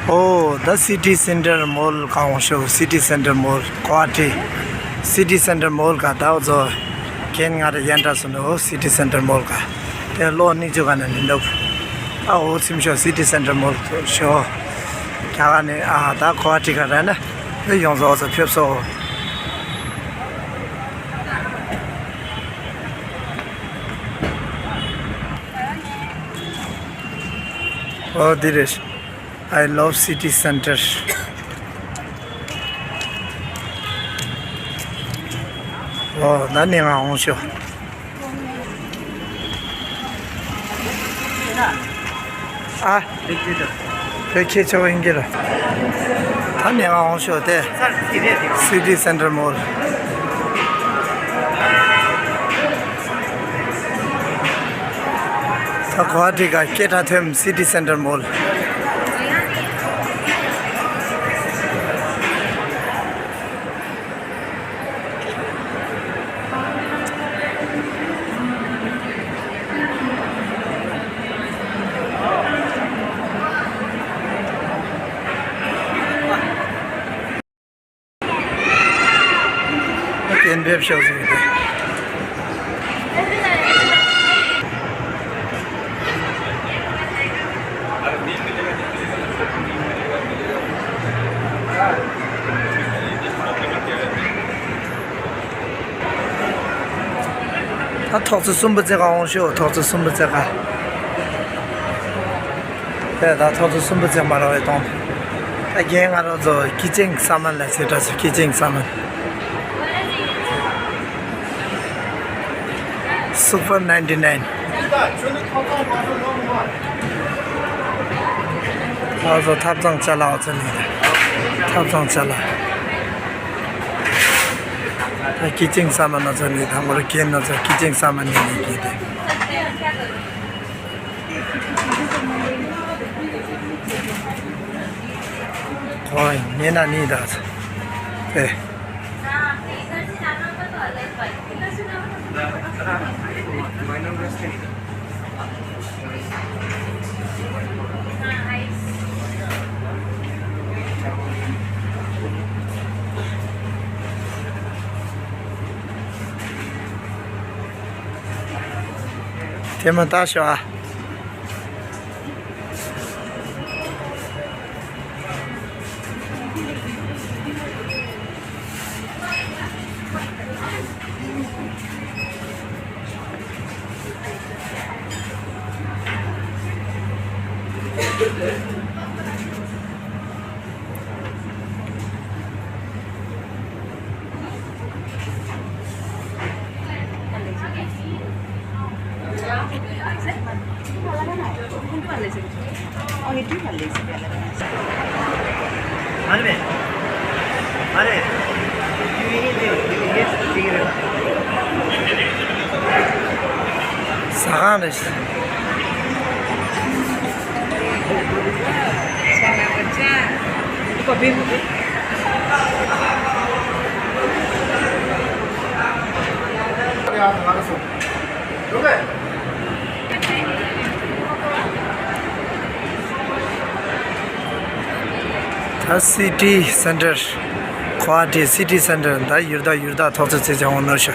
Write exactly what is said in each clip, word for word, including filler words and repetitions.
ཨོ་ད་སི་ཊི་སེན་ཊར་མོལ་ག་འོང་ཤོག་སི་ཊི་སེན་ཊར་མོལ་གོ་ཧ་ཊི། སི་ཊི་སེན་ཊར་མོལ་ག་ད་འོ་ཚོ་ཁྱེད་ང་ར་ཡན་དྲ་སོ་ནོ་སི་ཊི་སེན་ཊར་མོལ་ག་དེ་ལོ་ནི་ཅོ་ག་ན་ནི་འདུག་ཨ་འོ་ཚིམ་ཤོག་སི་ཊི་སེན་ཊར་མོལ་ཤོག་ཁྱ་ག་ནི་ཨ་ད་གོ་ཧ་ཊི་ག་ར་ན་དེ་ཡོང་ཚོ་འོ་ཚོ་ཕེབས་སོ། ཨོ་འདི་རེད། I love city center. ཨོ་ན་ནི་ང་འོང་ཤོག་ཨ། བོད་ཁྱེད་ཆོག་ཡིན་གྱི་ར། ད་ནི་ང་འོང་ཤོག་དེ། སི་ཊི་སེན་ཊར་མོལ། ད་གོ་ཧ་ཊི་ག་སྐད་གྲགས་ཐོན་སི་ཊི་སེན་ཊར་མོལ། སྐད་འབེབས་ཤོག་ཟེར་གི་འདུག་ད་ཐོག་བརྩེགས་གསུམ་པ་བརྩེགས་ག་འོང་ཤོག་ཐོག་བརྩེགས་གསུམ་པ་བརྩེགས་ག་དེ་ད་ཐོག་བརྩེགས་གསུམ་པ་བརྩེགས་མ་ར་བའི་གཏོང་། ད་རྒན་ང་རོ་ཚོ་ཀི་ཅིང་ས་མན་ལ་ཟེར་དྲ་སོ་ཀི་ཅིང་ས་མན། Super ninety nine. ཨ་ཚོ་ཐབ་ཚང་ཅ་ལག་ཨ་ཚོ་ནི་ཐབ་ཚང་ཅ་ལག་ད་ཀི་ཅིང་ས་མན་ཨ་ཚོ་ནི་ད་མོར་རྒན་ཨ་ཚོ་ཀི་ཅིང་ས་མན་ནི་ནི་གི་དེ། ཁོ་ཉེ་ན་ནི་ད་ཚོ་ཨེ། དེ་མ་ལྟ་ཤོག་ཨ། ཟ་ཁང་རེད། ད་སི་ཊི་སེན་ཊར། གོ་ཧ་ཊི་སི་ཊི་སེན་ཊར་ད་ཡུར་ད་ཡུར་ད་ཐོག་ཚོ་ཚེ་ཆང་འོང་ནོ་ཤ།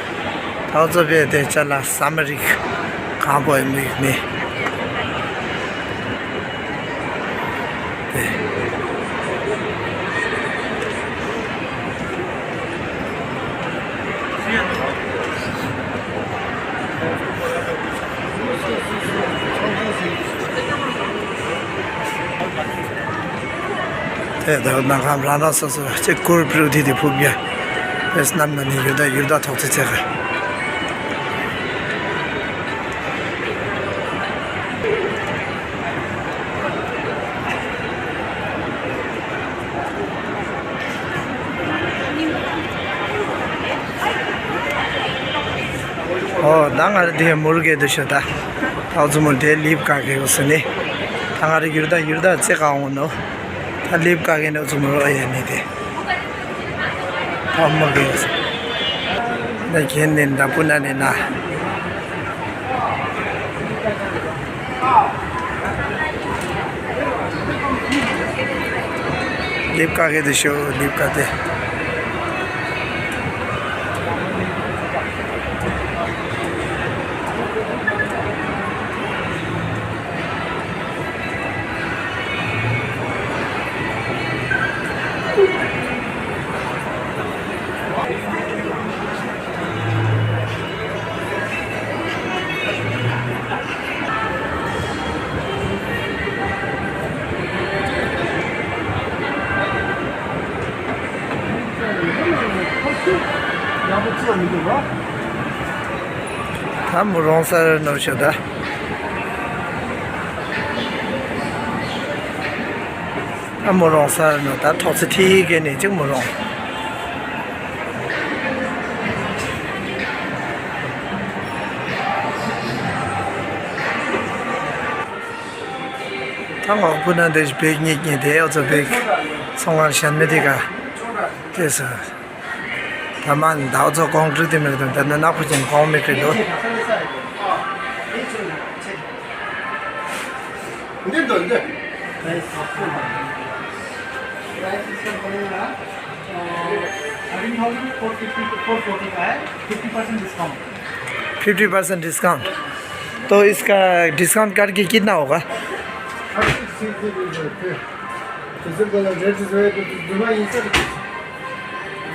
ཐོག་ཚོ་པའི་དེ་ཅ་ལག་ས་མ་རིག་གང་པོ་ཡིན་མིག་ནི། དེ། དེ་ལྟར་ནང་ཁམས་རང་རང་སོ་སོ་ཅེ་ཀུར་པྲུ་དེ་དེ་ཕུབ་ཡ། བེས་ནམ་ན་ནི་ཡུར་ད་ཡུར་ད་ཐོག་ཚེ་ཚེ་ག་ཨོ་ད་ང་རེ་དེ་མུར་གེ་དུ་ཤོ་ད། ད་ཚོ་མུར་དེ་ལིབ་ཀ་གེ་གོ་སི་ནི། ད་ང་རེ་ཡུར་ད་ཡུར་ད་ཚེ་ག་འོང་ནོ། ད་ལིབ་ཀ་གེ་ནོ་ཚོ་མུར་ཨོ་ཡ་ནི་དེ། ད་མུར་གེ་གོ་སི། ད་ཁྱེད་ནི་ད་པུ་ན་ནི་ན། ལིབ་ཀ་གེ་དེ་ཤོ་ལིབ་ཀ་དེ། ད་མོ་རོང་སར་ནོར་ཤོག་ད། ད་མོ་རོང་སར་ནོར་ད་ཐོག་ཚེ་ཐིག་གེ་ནས་ཅིག་མོ་རོང་། ད་ངོག་པུ་ན་འདི་བེག་གཉིས་གཉིས་དེ་ཨོ་ཚོ་བེག་ཚོང་ཁང་ཞན་མེ་དེ་ག་དེ་སོ། ད་མ་ད་ཨོ་ཚོ་ཀོང་ཀྲི་དེ་མེད་དོ། ད་ནི་ནག་པོ་ཅན་ཀོང་མེ་ཀྲི་དོ། འདི་འདོན་འདི། Price आपको मालूम है। Price इसका पड़ेगा, अ, thirteen thousand four fifty, four forty का है, fifty percent discount। Fifty percent discount। तो इसका डिस्काउंट करके कितना होगा? इधर वाला रेट जो है, तो दोनों ये सब,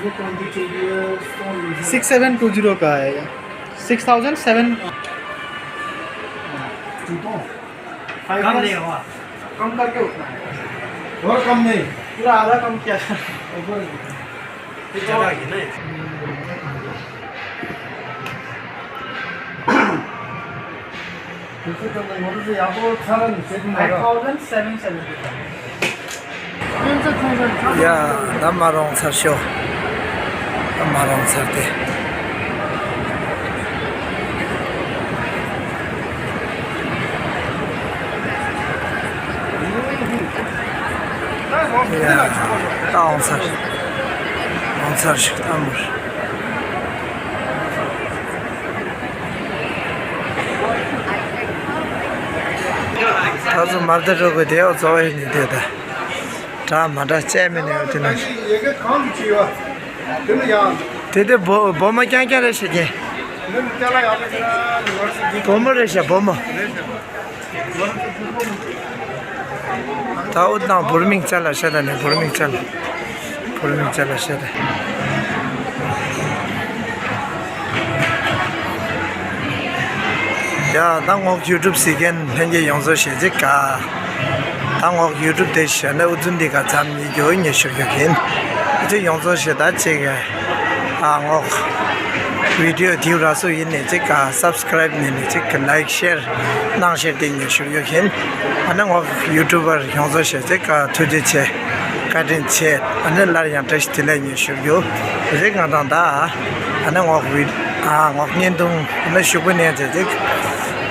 ये कौन सी चल रही है, इसका six seven two zero का आएगा। Six thousand seven। कम नहीं हुआ। कम करके उतना है। और कम नहीं। पूरा आधा कम किया था। ऊपर। ये चला गया ना। दूसरे कम नहीं, वो तो यहाँ पर सारा नीचे भी लगा। Five thousand seven seventy five। ཡ། ད་མ་རོང་ཚར་ཤོག་ད་མ་རོང་ཚར་ཏེ། ཡ། ད་འོང་ཚར། འོང་ཚར་ཤོག་ད་མར། ད་ཚོ་མར་ད་རོ་གི་དེའོ་ཚོ་ཨེ་ནི་དེ་ད། དྲ་མ་དྲ་བཅད་མི་ནས་ཡོད་དེ་ན། དེ་དེ་བོ་བོ་མོ་རྐྱང་རྐྱང་རེད་ཤག་གི། བོ་མོ་རེད་ཤག་བོ་མོ། ད་འུ་དང་བོར་མིང་ཅ་ལ་ཤ་ད་ནས་བོར་མིང་ཅ་ལ། བོར་མིང་ཅ་ལ་ཤ་ད། ཡ། ད་ངོག་ཡུ་ཊུབ་གཟིགས་མཁན་ལྷན་རྒྱས་ཡོངས་རྫོགས་ཞེ་གཅིག་ག་ད་ངོག་ཡུ་ཊུབ་དེ་བཞག་ན་ཨུ་ཚུན་འདི་ག་ཙམ་ཉིད་རྒྱུ་ཉེ་ཞུ་རྒྱུ་ཡིན། ཨུ་ཚུན་ཡོངས་རྫོགས་ཞེ་ད་གཅིག་ག་ཨ་ངོག་བི་ཌི་ཡོ་དེའུ་ར་སུ་ཡིན་ནས་གཅིག་ག་སབ་སི་ཀ་རའིབ་ནས་ནས་གཅིག་ག་ལའིག་ཤེར་གནང་ཤེར་དེ་ཉེ་ཞུ་རྒྱུ་ཡིན། ཨ་ན་ངོག་ཡུ་ཊུབ་པར་ཡོངས་རྫོགས་ཞེ་གཅིག་ག་ཐུགས་རྗེ་ཆེ། བཀའ་དྲིན་ཆེ། ཨ་ནི་སླར་ཡང་བཀྲ་ཤིས་བདེ་ལེགས་ཉེ་ཞུ་རྒྱུ་རེད། ང་དང་ད་ཨ་ནི་ངོག་བི་ཨ་ངོག་བརྙན་ཐུང་ཨ་ནི་ཞུ་གུ་ནས་ཚེ་ཅིག